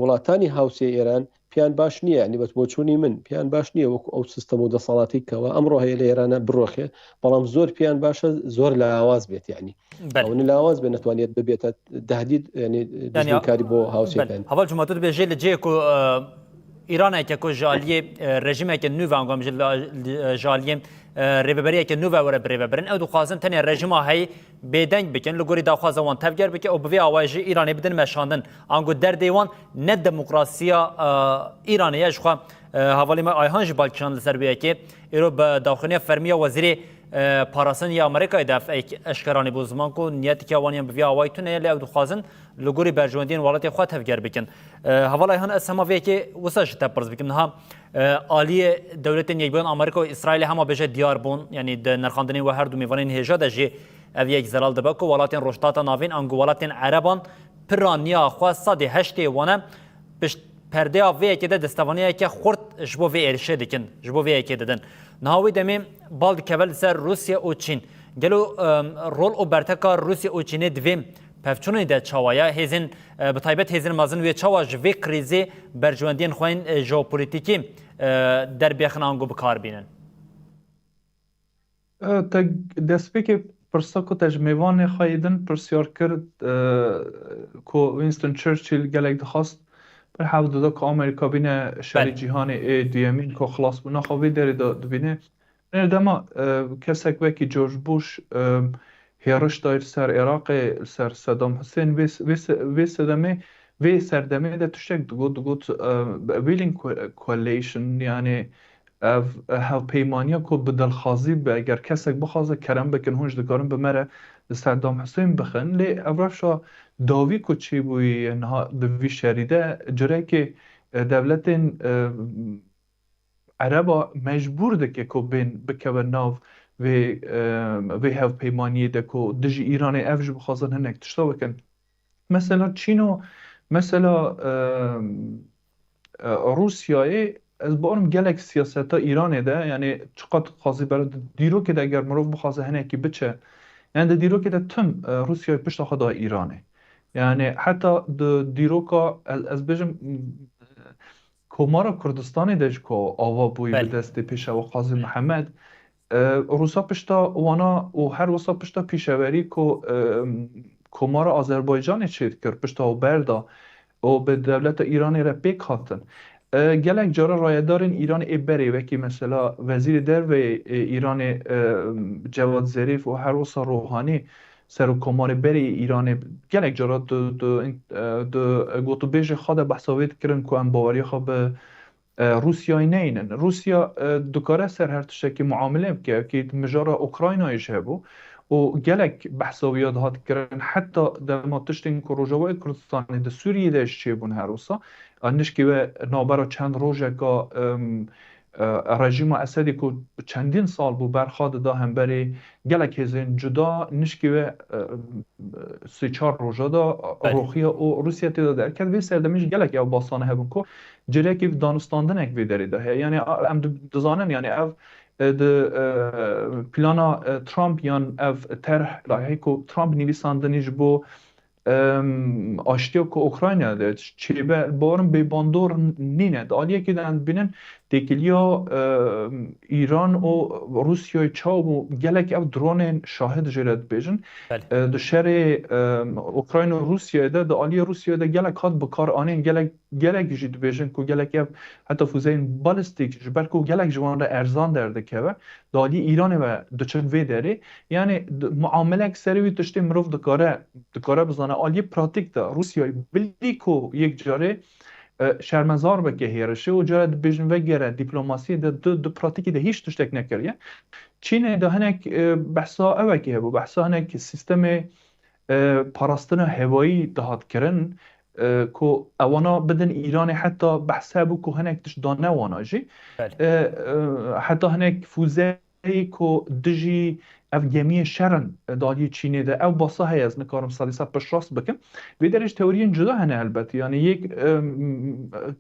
وڵاتانی هاوسێ ئێران پیان باش نییە، یعنی، بەس بۆچوونی من پیان باش نییە وەکو ئەو سیستەم و دەسەڵاتی کەوا ئەمڕۆ هەیە لە ئێرانە بڕۆخێ، بەڵام زۆر پیان باشە زۆر لاواز بێت، یعنی، بەڵێ. ئەوەنە لاواز بێت، نەتوانێت ببێتە تەهدید، یعنی، یعنی، دوژمنکاری بۆ هاوسێکان. بەڵێ. هەڤاڵ جوما، تو دەبێ ژێ لە جێ کو، ئە، ئیرانێکە کو ژالیێ، ئە، ڕێژیمێکە نوو ئەنگۆم ژ-، لە، ژالیێ، ئە، ڕێبەبەریەکە نوو وەرە برێوە برن. ئەو دخوازن تەنێ ڕێژیما هەی بێدەنگ بکەن، لە گۆری داخوازە وان تەڤگەر بکە و بڤێ ئاوایە ژێ ئیرانێ بدن مەشاندن. ئەنگۆ دەردێ وان نە دموکراسیا، ئە، ئیرانێ یە. ژخوا، ئە، هەڤاڵی مە ئایهان ژی بالکیان لەسەر وێ یەکێ ئێرۆ بە داخوێنە فەرمیە وەزیرێ، ئە، پاراستن یا ئەمریکای دەف ئەشکەرانی بۆ زمان کو نیەتێکیا وانیان بڤێ ئاوای تونەیە لێ ئەو دخوازن لە گۆری بەرژوەندین وڵاتی خوا تەڤگەر بکەن. ئە، هەڤاڵ ئایهان ئەس هەما وێ یەکێ وسا ژی تەپرس بکەم. نها، ئە، ئالیێ دەولەتێن یەکبوون ئەمریکا و ئیسرائیل هەما بێژە دیار بوون، یعنی، دە نرخاندنی وە هەردوو میوانین هێژا دە ژێ Ev yek zelal dibe ku welatên Rojhilata Navîn ango welatên Ereban piraniya xwe sedê heştê wane pişt perdeya vê yekê de destevaniyeke xurt ji bo vê êrişê dikin, ji bo vê yekê didin. Niha wê demê bal dikeve li ser Rûsya û Çîn. Gelo, em, rol û berteka Rûsya û Çînê di vê pevçûnê de çawa ye? Hêzên, e, bi taybet hêzên mezin wê çawa ji vê krîzê berjewendiyên xwe yên, e, jeopolitîkî, e, derbêxin ango bi kar bînin? E, te destpêkê pirsa ku te ji mêvanê xwe yê din pirsyar kir, e, ku Winston Churchill gelek dixwast, berhev dida ku Amerîka bîne şerê Belê. cîhanê ê duyemîn ku xilas bû. Naxa vê derê de dibîne. Ê dema, e, kesek wekî George Bush, e, hêriş dayî li ser Iraqê, li ser Saddam Hussein, vê, vê, vê sedemê, vê serdemê de tiştek digot, digot, e, willing co-, coalition, yani ev, e, hevpeymaniya ku bi dilxwazî be, eger kesek bixwaze kerem bikin, hûn jî dikarin bi me re li Saddam Hussein bixin. Lê ev rewşa dawî ku çêbûyî niha di vî şerî de, cirekê, e, dewletên, e, Ereba mecbûr dike ku bên bikeve nav vê, e, vê hevpeymaniyê de ku dijî Îranê ev jî bixwazin hinek tişta bikin. Mesela Çîn û mesela, e, e, Rûsyayê ez bawerim gelek siyaseta Îranê de, yani çiqas dixwazî ber dîrokê de eger mirov bixwaze hinekî biçe, yani di dîrokê de tim, e, Rûsyayê pişta xwe da Îranê. Yani heta di dîroka ez, ez bêjim, Komara Kurdistanê de jî ku ava bûyî bi Belê. destê Pêşewa Qazî Mihemed, e, Rûsa pişta wana û her wisa pişta pîşewerî ku, e, Komara Azerbaycanê çêdikir, pişta û berda û bi dewleta Îranê re pêk hatin. E, gelek cara rayedarên Îranê ê berê, wekî mesela Wezîrê Derve ê Îranê, e, Cewad Zerîf û her wisa Rohanî, Serokkomarê berê yê Îranê gelek cara di, di, di gotûbêjê xwe de behsa wê dikirin ku em baweriya xwe bi, e, Rûsyayê neynin. Rûsya, e, dikare ser her tiştekî muamele bike. Wekî di mijara Ukraynayê jî hebû û gelek behsa wî ya dihat kirin. Heta dema tiştên ku Rojavayê Kurdistanê di Sûriyê de jî çêbûn her wisa. E, nişkî we navbera çend rojeka, em, e, rejîma Esedê ku çendîn sal bû berxa dida hemberî gelek hêzên cuda, nişkî we, e, sê çar roja da Belê. roxiya û Rûsya tê de derket. Vê serdemê jî gelek ew basane hebin ku cirekî danûstandinek vê derê de heye. Yani, a, em di-, dizanin, yani ev, e, di, e, plana, e, Trump yan ev terh, layihê ku Trump nivîsandinî ji bo em, aştiya ku Ukrayna de çêbe, bawerim bêbandor nîne. Di aliyekê de em dibînin têkiliya, em, Îran û Rûsyayê çawa bû, gelek ev dronên şahid jê re dibêjin. Belê. E, di şerê, em, Ukrayna û Rûsyayê de, di aliyê Rûsyayê de gelek hat bi kar anîn, gelek, gelek jî dibêjin ku gelek ev heta fuzeyên balistîk, ji ber ku gelek ji wan re erzan derdikeve, di aliyê Îranê ve diçin vê derê. Yani, di-, muamelek serê wî tiştê mirov dikare, dikare bizane. Aliyê pratîk de Rûsyayê bilî ku yek carê, e, şermezar bike hêrişê û cara dibêjin vegere dîplomasiyê de di, di pratîkê de hîç tiştek nekiriye. Çînê de hinek, e, behsa ewekê hebû, behsa hinek sîstemê, e, parastina hewayî dihat kirin, e, ku ewana bidin Îranê, heta behs hebû ku hinek tişt dane wana jî. Belê. E, e, heta hinek fûze ku dijî ev gemiyê şer in, e, di aliyê Çînê de. Ew basa heye, ez nikarim sedî sed piştrast bikim. Vê derê jî teoriyên cuda hene helbet. Yani yek, em,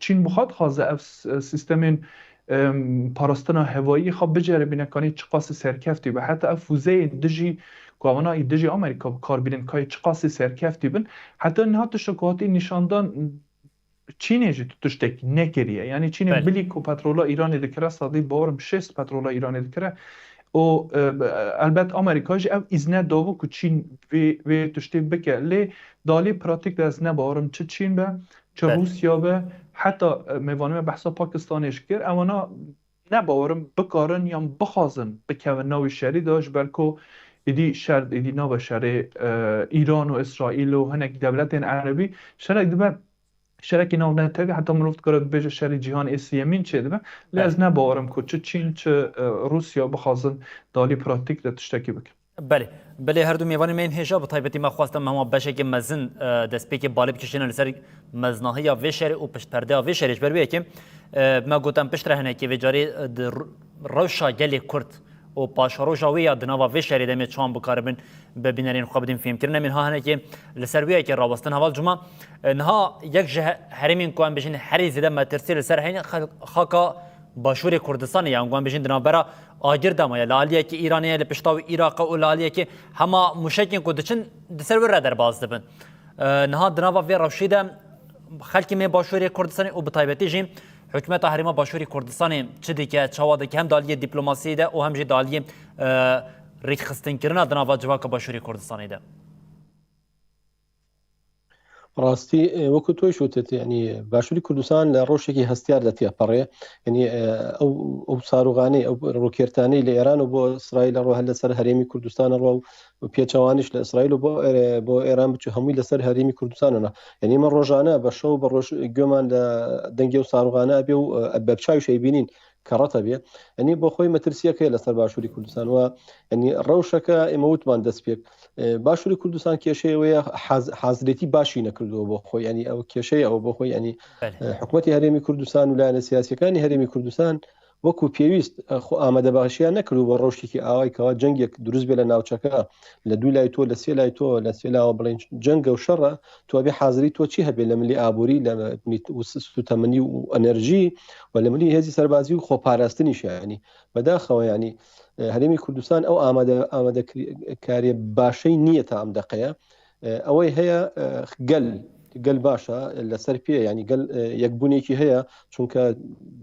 Çîn bi xwe dixwaze ev s-, sîstemên, em, parastina hewayî xwe biceribîne, kanî çiqasî serkeftî be. Heta ev fûzeyên dijî, ku ewana î dijî Amerîka bi kar bînin, kayê çiqasî serkeftî bin. Heta niha tişta ku hatî nîşandan, Çînê jî tu tiştekî nekiriye. Yani Çînê Belê. bilî ku petrola Îranê dikire, sedî bawerim şêst petrola Îranê dikire. Û, e, elbet Amerîka jî ev îzne dabû ku Çîn vê, vê tiştê bike. Lê di alî pratîk de ez nebawerim çi Çîn be, çi Belê. Rûsya be, heta, e, mêvanê me behsa Pakistanê jî kir. Ewana nebawerim bikarin yan bixwazin bikevin navî şerî de, ji ber ku êdî şer, êdî nabe şerê, e, Îran û Îsraîl û hinek dewletên erebî. Şerek dibe şerekî navnetewî, heta mirov dikare bibêje şerê cîhan ê siyemîn çêdibe. Lê Belê. ez nebawerim ku çi Çîn, çi, e, Rûsya bixwazin di alî pratîk de tiştekî bikin. Belê. Belê, her du mêvanên me yên hêja, bi taybetî me xwest em hema beşekê mezin, e, destpêkê balê bikişînin li ser meznahiya vê şerê û piştperdeya vê şerê. Ji ber wê yekê, e, me got em piştre hinekê vê carê, e, di r-, rewşa gelê Kurd û paşeroja wê ya di nava vê şerê de em ê çawan bikaribin bi bînerên xwe bidin fêhmkirin. Em ê niha hinekê li ser wê yekê rawestin. Heval Cuma, e, niha yek ji he-, herêmên ku em bêjin herî zêde metirsiyê li ser heyî xel-, xaka Başûrê Kurdistanê ye. Em ku em bêjin di navbera agir de maye. Li aliyekî Îranê ye, li pişta wî Iraq e û li aliyekî hema mûşekên ku diçin di ser wê re derbas dibin. E, niha di nava vê rewşê de xelkê me Başûrê Kurdistanê û bi taybetî jî Hikûmeta Herêma Başûrê Kurdistanê çi dike, çawa dike, hem di aliyê dîplomasiyê de û hem jî di aliyê, e, rêkxistinkirina di nava civaka Başûrê Kurdistanê de? Rastî, e, wekî tu jî gotit, yanî Başûrê Kurdistan li rewşekî hestiyar de tê pere. Yanî, e, ew, ew saroxanê, ew roketanê li Îran û bo Îsraîl re, hel li ser Herêmî Kurdistan re û pêçewanîş li Îsraîl û bo, e, bo Îran biçû, hemû li ser Herêmî Kurdistan re. Yanî me rojane, bi şev, bi roj guhê me li dengê ew saroxane bê û, e, bi çav jî bînîn kerete bê. Yanî bo xwe metirsiyek heye li ser Başûrê Kurdistan. Û, yanî rewşeke ême witman dest pêk. E, Başûrê Kurdistan kêşeyê wê ye haz-, hazirêtî başî nekirdiwe bo xwe. Yanî ew kêşeyê ew bo xwe. Yanî, Belê. e, hikûmetê Herêmî Kurdistan û layene siyasiyekani Herêmî Kurdistan wekî pêwîst, e, xwe amadebaşiya nekirdiwe bo rewşekî awayî ku cengek dirust bê li navçeke, li du lay to, li sê lay to, li sê lawa bilên ceng û şer e, tu abê hazirî to çi hebe li milî aborî, li milî û s-, sûtemenî û enerjî û li milî hêzî serbazî û xweparastinî jî, yanî. Bedaxewe, yanî, e, Herêmî Kurdistan ew amade-, amadekirî-, kariyê başey nîye ta em deqeye. E, ewey heye, e, gel, gel baş e, li ser pê, yanî gel, e, yekbûnekî heye, çunke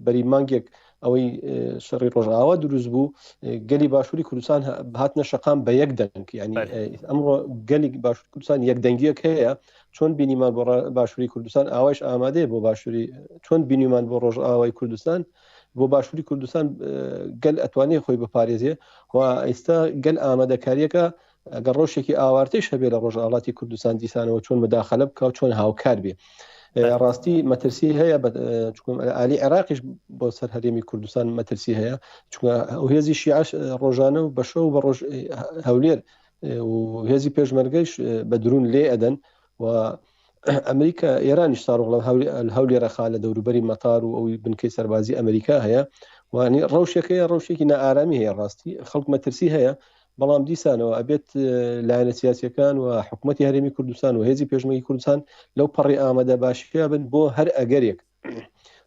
berî mangek ewey, e, şerî Rojava dirust bû, e, gelî Başûrî Kurdistan ha-, hatine şeqan be yek deng. Yanî, Belê. e, emro gelî Başûrî Kurdistan yekdengiyek heye. Çond bînîman bo ra-, Başûrî Kurdistan, awa jî amade ye bo Başûrî, çond bînîman bo Rojavayê Kurdistan, bo Başûrî Kurdistan, e, gel etwanê xwe biparêzê. Wa êsta gel amadekariyeke, eger rewşekî awarteyş hebe li Rojhilatê Kurdistan dîsanewe çond midaxele bike û çond hawkar bê. E, Belê. rastî metirsî heye, be-, e, çunku alî Iraqî jî bo ser Herêmî Kurdistan metirsî heye. Çunku ew hêzî Şîa, e, rojane û be şev û be roj, e, Hewlêr, e, û hêzî pêşmergeyş, e, be drûn lê eden. Wa Amerîka, Îran jî sarox li Hewlê-, li Hewlêr re xale dewrûberî metar û ew binkey serbazî Amerîka heye. Wa, yanî rewşeke ye, rewşekî nearamî heye rastî. Xelk metirsî heye. Belam dîsanewe ebêt, e, layene siyasiyekan û hikûmetê Herêmî Kurdistan û hêzî pêşmergî Kurdistan lew perê amadebaşiya bin bo her egerêk.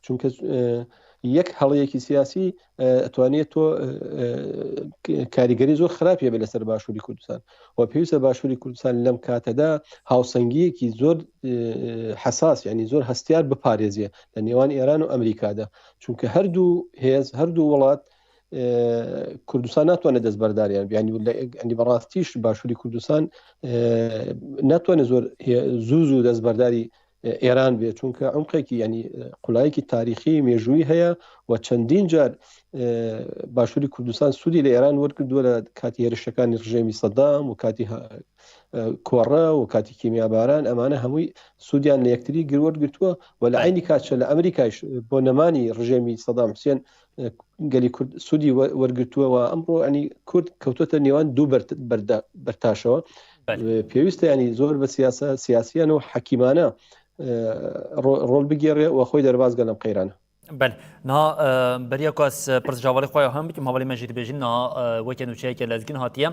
Çunke, e, yek heliyekî siyasî, e, etwaniyê to, e, e, k-, karîgerî zor xirab hebe li ser Başûrî Kurdistan. Û pêwîst e Başûrî Kurdistan lem kate de hawsengiyekî zor, e, hesas, yanî zor hestiyar biparêziye li nêwan Îran û Amerîka de. Çunke her du hêz, her du welat, e, Kurdistan natwane destberdariyan. Yanî, le-, yanî bi rastî jî Başûrî Kurdistan, e, natwane zor hê-, zû zû destberdarî, e, Îran bê. Çunke umqekî, yanî, e, qulayekî tarîxî, mêjûyî heye we çendîn car, e, Başûrî Kurdistan sûdî li Îran wergirtiwe li katî hêrişekanî rejêmî Sedam û katî ha-, e, kore û katî kîmyabaran, emane hemûyî sûdiyan li yektirî gir wergirtiwe. We li Belê. eynî kat jî li Amerîkayê jî, e, bo nemanî rejêmî Sedam Husên, e, gelî Kurd sûdî we-, wergirtiwe. Wa emro, yanî Kurd kewtote nêwan du ber-, berde-, bertaşewe. Belê. E, pêwîst e, yanî zor bi siyasa-, siyasiyan û hekîmane, e, ro-, rol bigêre û xwe derbas gelem qeyrane. Belê. Niha, e, beriya ku ez, e, pirs ji hevalê xwe ya hem bikim, hevalê me jî dibêjin, niha, e, weke nûçeyeke lezgîn hatiye.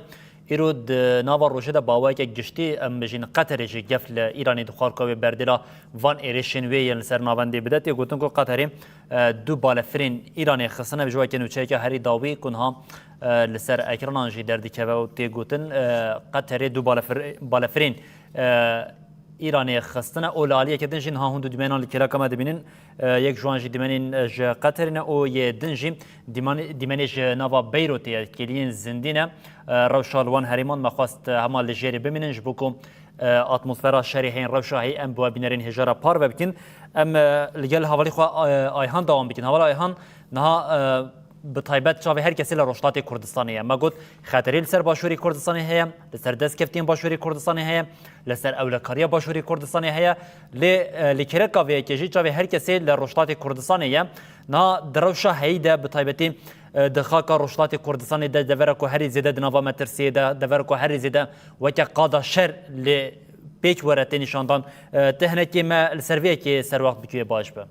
Îro di nava rojê de bi awayeke giştî, em bêjin, Qeterê jî gef li Îranê dixwar ku wê berdêla van êrişên wê yên li ser navendê bide. Tê gotin ku Qeterê, e, du balefirên Îranê xistine, ji weke nûçeyeke herî dawî ku niha, e, li ser ekranan jî derdikeve û tê gotin, e, Qeterê du balefir-, balefirên, e, Îranê xistine û li aliyeke din jî niha hûn du dîmenan li kêleka me dibînin. E, yek ji wan jî dîmenên, e, ji Qeterê ne û yê din jî dîman-, dîmenê ji nava Beyrûtê ye, kêliyên zindî ne. E, rewşa li wan herêman me xwest, e, hema li jêrê bimînin ji bo ku, e, atmosfera şerê heyên rewşa heyî em bi we bînerên hêja re parve bikin. Em, e, li gel hevalê xwe, e, Ayhan dewam bikin. Heval Ayhan, niha, e, bi taybet çavê her kesê li Rojhilatê Kurdistanê ye. Me got, xeterê li ser Başûrê Kurdistanê heye, li ser destkeftiyên Başûrê Kurdistanê heye, li ser ewlekariya Başûrê Kurdistanê heye. Lê, e, li kêleka vê yekê jî çavê her kesê li Rojhilatê Kurdistanê ye. Niha di rewşa heyî de, bi taybetî, e, di xaka Rojhilatê Kurdistanê de, devera ku herî zêde di nava metirsiyê de, devera ku herî zêde weke qada şer li pêk were tê nîşandan, e, tu hinekê me li ser vê yekê serwext bikî wê baş be.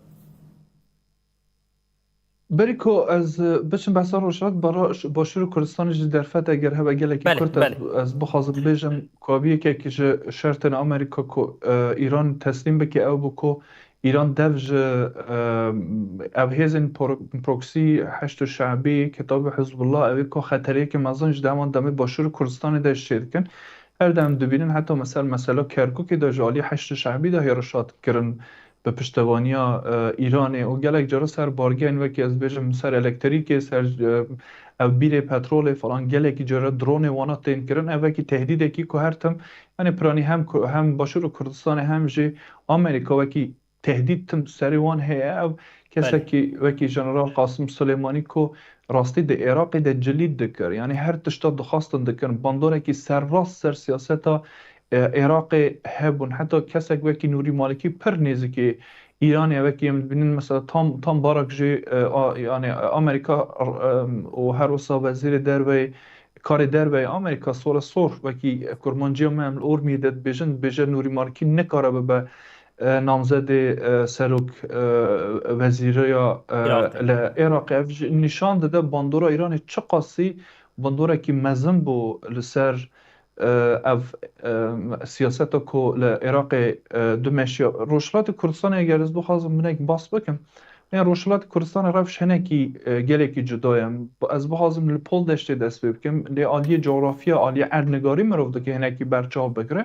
Berî ku ez, e, biçim behsa Rojhilat, bara-, Başûr û Kurdistanê jî derfet eger hebe gelekî Belê, kurt, ez, belê. ez bixwazim bêjim ku ev yekek ji şertên Amerîka ku, e, Îran teslîm bike ew bû ku Îran dev ji, e, ev hêzên por-, proksî Heşd û Şe'bî, Ketabî Hizbullah, ew ê ku xeteriyeke mezin ji deman demê Başûr û Kurdistanê de çêdikin. Her dem dibînin heta mesela, mesela Kerkûkê de ji alî Heşd û Şe'bî de hêrişat kirin bi piştevaniya, e, Îranê û gelek cara ser bargehên wekî ez bêjim ser elektrîkê, ser, e, ev bîrê petrolê falan gelekî cara dronê wana tên kirin. Ev wekî tehdîdekî ku her tim, yani piranî hem ku-, hem Başûr û Kurdistanê hem jî Amerîka wekî tehdîd tim serê wan heye. Ev Belê. kesekî wekî General Qasim Suleymanî ku rastî di Iraqê de cilîd dikir. Yani her tişta dixwastin dikirin. Bandorekî serrast ser siyaseta, e, Iraqê hebûn. Heta kesek wekî Nûrî Malikî pir nêzikî Îranê, wekî em dibînin mesela tam, tam barak jî, e, a, yani Amerîka, e, û her wisa Wezîrê Derveyê, Karê Derveyê Amerîka sore sor wekî kurmanciya me em li Urmiyê de dibêjin, dibêje Nûrî Malikî nikare bibe, e, namzedê, e, serok, e, wezîriya, e, Iraqê. li Iraqê. Ev jî nîşan dide bandora Îranê çiqasî bandorekî mezin bû li ser, e, ev, e, siyaseta ku li Iraqê, e, dimeşiya. Rojhilatê Kurdistanê eger ez bixwazim hinek bas bikim, yani Rojhilatê Kurdistanê rewş hinekî, e, gelekî cuda ye. Ez bixwazim li Poldeştê dest pê bikim. Lê aliyê coğrafya, aliyê erdnigarî mirov dike hinekî berçav bigire.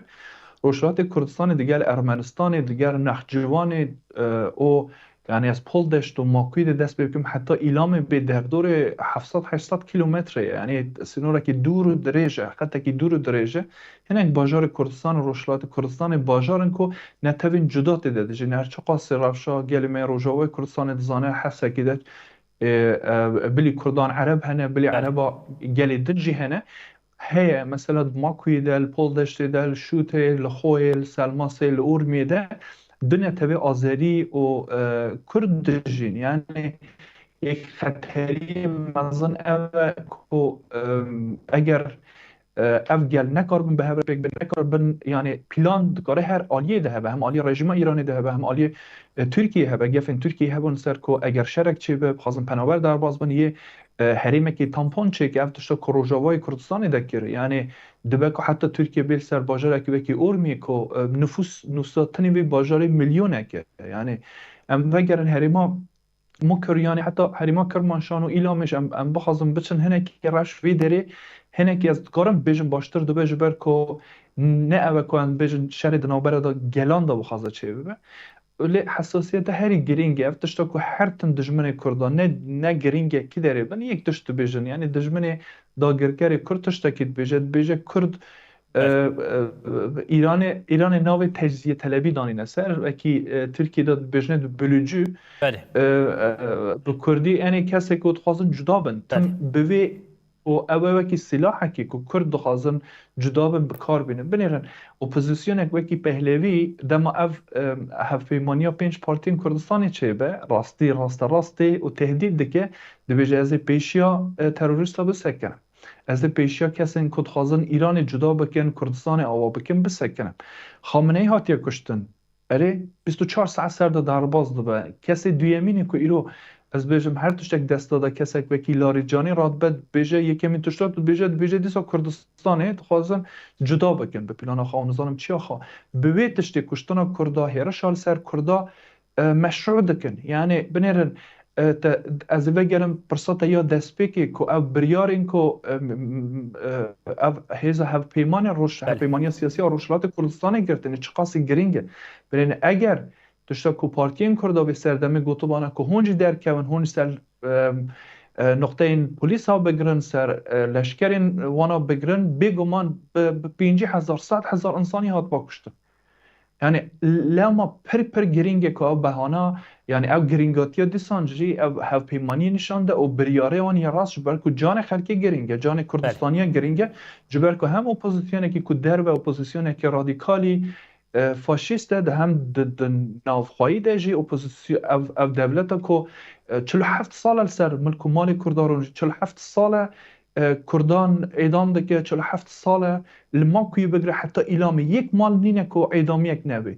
Rojhilatê Kurdistanê digel Ermenistanê, digel Nexciwanê, e, û yani ez Poldeşt û Makuyê de dest pê bikim, heta Îlamê bê derdorê heft sed heşt sed kîlometre ye. Yani sînorekî dûr û dirêj e, xetekî dûr û dirêj e. Hinek bajarê Kurdistanê, Rojhilatê Kurdistanê bajar in ku netewên cuda tê de dijîn. Her çiqasî rewşa gelê me Rojavayê Kurdistanê dizane, Hesekê de, e, e, bilî Kurdan Ereb hene, bilî Belê. Ereba gelê din jî hene. Heye, mesela di Makuyê de, li Poldeştê de, li Şûtê, li Xoyê, li Selmasê, li Urmiyê de du netewê Azerî û, e, Kurd dijîn. Yani yek xeterî mezin ev e ku, e, eger, e, ev gel nekaribin bi hev re pêk bin, nekaribin, yani plan dikare her aliyê de hebe, hem aliyê rejîma Îranê de hebe, hem aliyê, e, Tirkiyê hebe, gefên Tirkiyê hebin ser ku eger şerek çêbe, bixwazin penaber derbas bin, yê, e, herêmekî tampon çêke, ev tişta ku Rojavayê Kurdistanê de kir. Yani dibe ku heta Tirkiye bê li ser bajarekî wekî Urmiyê ku, e, nifûs nûsa tenê vê bajarê milyonek e. Yani em vegerin herêma Mukir, yani heta herêma Kirmanşan û Îlamê jî em, em bixwazin biçin hinekî reş vê derê, hinekî ez dikarim bêjim baştir dibe, ji ber ku ne ev e ku em bêjin şerê di navbera de gelan de bixwaze çêbibe. Lê hesasiyete herî girîng e. Ev tişta ku her tim dijminê Kurda, ne, ne girîng e kî derê bin, yek tişt dibêjin. Yani dijminê dagirkerê Kurd tiştekî dibêje, dibêje Kurd, e, Belê. e, Îranê, Îranê navê tecziye telebî danîne ser. Wekî, e, Tirkiyê de dibêjine di bölücü. Belê. E, e, bi Kurdî, yani kesê ku dixwazin cuda bin. Tim Belê. bi vê û ew e wekî silahekî ku Kurd dixwazin cuda bin, bi kar bînin. Binêrin, opozîsyonek wekî Pehlevî dema ev, em, hevpeymaniya pênc partiyên Kurdistanê çêbe, rastî, raste rastê û tehdîd dike, dibêje, ez ê pêşiya, e, terorîsta bisekinim. Ez ê pêşiya kesên ku dixwazin Îranê cuda bikin, Kurdistanê ava bikin, bisekinim. Xameneî hatiye kuştin. Erê, bîst û çar saet ser de derbas dibe. Kesê duyemînê ku îro, ez bêjim, her tiştek dest de, kesek wekî Larîcanî radibe, dibêje, yekemîn tişta dibêje, dibêje dîsa Kurdistanê dixwazin cuda bikin bi plana xwe û nizanim çiya xwe. Bi wê tiştê kuştina Kurda, hêrişa li ser Kurda, e, meşrû dikin. Yani binêrin, e, te, ez ê vegerim pirsa te ya destpêkê ku ev biryarên ku, e, m, m, e, ev hêza hevpeymanê roj-, Belê. hevpeymaniya siyasî ya Rojhilatê Kurdistanê girtine, çiqasî girîng e. Binêrin eger tişta ku partiyên Kurda vê serdemê gotibana ku hûn jî derkevin, hûn jî ser, e, e, noqteyên polîsa bigirin, ser, e, leşkerên wana bigirin, bêguman bi, bi pêncî hezar, sed hezar insanî hatiba kuştin. Yani lema pir pir girîng e ku ev behana, yani ev girîngatiya dîsan jî ev hevpeymaniyê nîşan de û biryarê wan ya rast, ji ber ku canê xelkê girîng e, canê Kurdistaniya girîng e, ji ber ku hem opozisyonekî ku derve, opozisyonekî radîkalî, e, faşîst e, de hem di, di navxweyî de jî opozisyon-, ev, ev dewleta ku, e, çil û heft sal e li ser milk û malê Kurdan rûnişt, çil û heft sal e e, Kurdan êdam dike, çil û heft sal e, li Makuyê bigire heta Îlamê yek mal nîne ku êdamiyek nebe.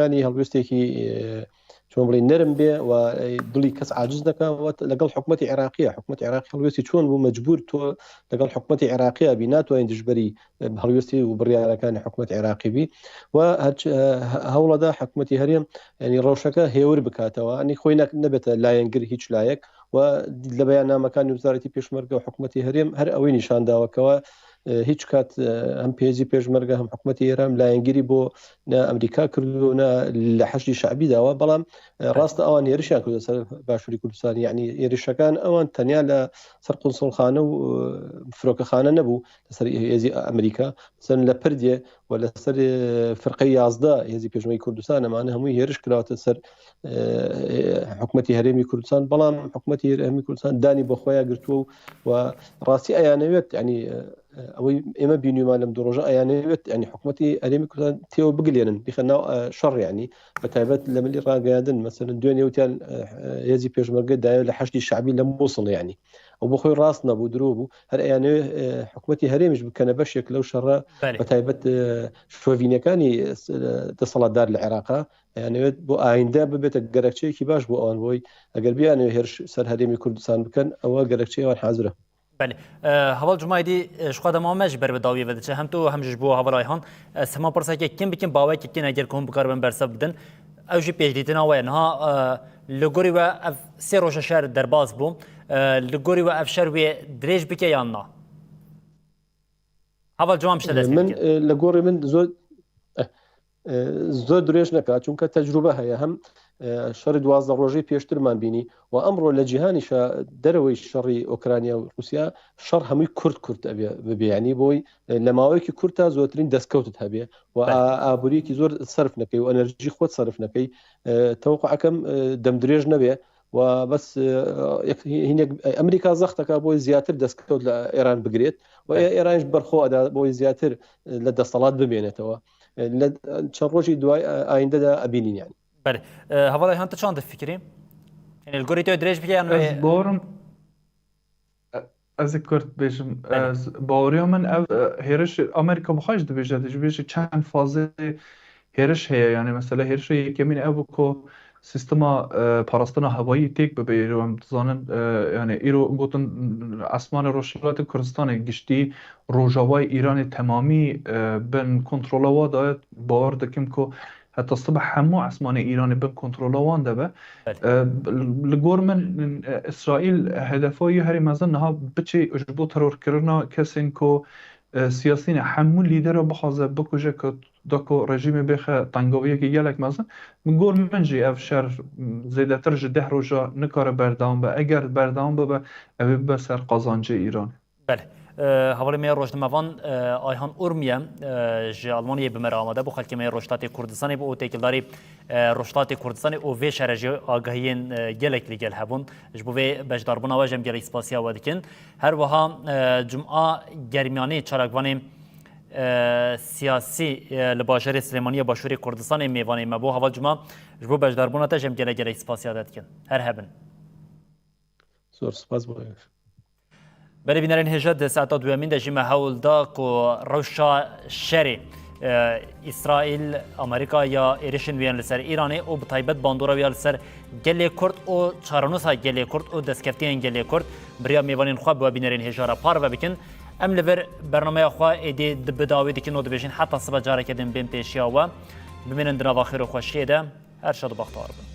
هەڵوێستەکانی هەڵوێستێکی چۆن بڵێ نەرم بێ و دڵی کەس عاجز نەکا و لەگەڵ حکوومەتی عێراقیە. حکوومەتی عێراقی هەڵوێستی چۆن بوو؟ مەجبور تۆ لەگەڵ حکوومەتی عێراقیە بی، ناتوانین دژبەری هەڵوێستی و بڕیارەکانی حکوومەت عێراقی بی و هەرچ هەوڵەدا حکوومەتی هەرێم ینی ڕەوشەکە هێور بکاتەوە، ئەنی خۆی نەبێتە لایەنگر هیچ لایەک و لە بەیاننامەکانی وزارەتی پێشمەرگە و حکوومەتی هەرێم هەر ئەوەی نیشانداوەکەوە هیچ کات هەم پێزی پێشمەرگە هەم حکوومەتی ئێران لایەنگیری بۆ نە ئەمریکا کردو نە لە حەشدی شعبی داوە، بەڵام ڕاستە ئەوان هێرشیان کردو سەر باشووری کوردستان، یعنی هێرشەکان ئەوان تەنیا لە سەر قونسڵخانە و فرۆکەخانە نەبوو لەسەر هێزی ئەمریکا، سەر لە پردێ و لەسەر فرقەی یازدە هێزی پێشمەی کوردستان، ئەمانە هەمووی هێرش کراوەتە سەر حکوومەتی هەرێمی کوردستان، بەڵام حکوومەتی هەرێمی کوردستان دانی بۆ خۆیان گرتووە و ڕاستی ئەیانەوێت ینی ئەوەی ئێمە بینیمان لەم دوو ڕۆژە ئەیانەوێت ینی حکوومەتی هەرێمی کوردستان تێوە بگلێنن بیخە ناو شەڕ ینی بە تایبەت لە ملی ڕاگەیاندن مەسەن دوێنێ وتیان هێزی پێشمەرگە دایە لە حەشدی شعبی لە مووسڵ ینی ئەو بۆ خۆی ڕاست نەبوو درۆ بوو هەر ئەیانەوێ حکوومەتی هەرێمیش بکەنە بەشێک لەو شەڕە بە تایبەت شۆڤینەکانی دەسەڵاتدار لە عێراقا ئەیانەوێت بۆ ئایندە ببێتە گەرەکچەیەکی باش بۆ ئەوان بۆی ئەگەر بیانەوێ هێرش سەر هەرێمی کوردستان بکەن ئەوە گەرەکچەی ئەوان حازرە. بەێ. هەواڵ جمایدی شخوا دەماوە مەژ بەر بەداوی بەدەچێت هەم تو هەمژش بۆ هەواڵای هەن سەما پرسێکی کیم بکەم باوەیەکی کین ئەگەر کۆم بکاربن بەرسە بدن ئەو ژی پێشدیتنا وەیە نها لە گۆری وە ئەف سێ ڕۆژە شار دەرباز بوو لە گۆری وە ئەف شەر وێ درێژ بکە یان نا؟ هەواڵ جوان شتە دەست من لە گۆڕی من زۆر زۆر درێژ نەکات چونکە تەجروبە هەیە هەم شەڕی دوازدە ڕۆژەی پێشترمان بینی و ئەمڕۆ لە جیهانیشە دەرەوەی شەڕی ئۆکرانیا و رووسیا شەڕ هەمووی کورت کورت ئەبێ ببیانی بۆی لە ماوەیەکی کورتا زۆرترین دەستکەوتت هەبێ و ئابووریەکی زۆر سرف نەکەی و ئەنەرژی خۆت سرف نەکەی تەوقعەکەم دەم درێژ نەبێ و بەس، ئە، یەک، هینێک، ئەمریکا زەختەکە بۆی زیاتر دەستکەوت لە ئێران بگرێت و ئێرانش بەرخۆ ئەدا بۆی زیاتر لە دەستەڵات بمێنێتەوە. لە چەند ڕۆژی دوای ئایندەدا ئەبینین یانی. بەێ. هەواڵی هەن تە چند دەفکری؟ یعنی لە گۆری تۆ درێژ بکە یان Ez bawerim ez ê kurt bêjim. Bele. Ez baweriya min ev, e, hêriş Amerîka bi xwe jî dibêje, dibêje çend fazê hêriş heye. Yani mesela hêrişa yekemîn ev bû ku sîstema, e, parastina hewayî têk bibe. Îro em dizanin, e, yani îro gotin esmanê Rojhilatê Kurdistanê giştî, rojavayê Îranê temamî, e, bin kontrola wa daye. Bawer dikim ku heta sibeh hemû esmanê Îranê bin kontrola wan de be. Belê. E, li gor min, e, Îsraîl hedefa wî herî mezin niha biçê ji bo terorkirina kesên ku, e, siyasî ne, hemû lîdera bixwaze bikuje ku da ku rejîmê bêxe tengaviyekî gelek mezin. Min gor min jî ev şer, m, zêdetir ji deh roja nikare berdewam be. Eger berdewam bibe, ev ê bibe ser qazancê Îranê. Belê. E, hevalê me yê rojnamevan, e, Ayhan Urmiye, e, ji Almanyayê bi me re amade bû. Xelkê me yê Rojhilatê Kurdistanê bû û têkildarî, e, Rojhilatê Kurdistanê û vê şerê jî agahiyên, e, gelek li gel hebûn. Ji bo vê beşdarbûna we jî em gelek spasiya we dikin. Her wiha, e, Cuma Germiyanî çalakvanê, e, siyasî, e, li bajarê Silêmaniyê Başûrê Kurdistanê mêvanê me bû. Heval Cuma, ji bo beşdarbûna te jî em gelek gelek spasiya te dikin. Her hebin. Zor spas bo ev. Belê bînerên hêja di saeta duyemîn de jî me hewl da ku rewşa şerê, e, Îsraîl, Amerîka ya êrişên wî yên li ser Îranê û bi taybet bandora wî ya li ser gelê Kurd û çarenûsa gelê Kurd û destkeftiyên gelê Kurd bi riya mêvanên xwe bi we bînerên hêja re parve bikin. Em li vir bernameya xwe êdî di bi dawî dikin û dibêjin heta sibe careke din bên pêşiya we. Bimînin di nava xêr û xweşiyê de. Her şad û bextewar bin.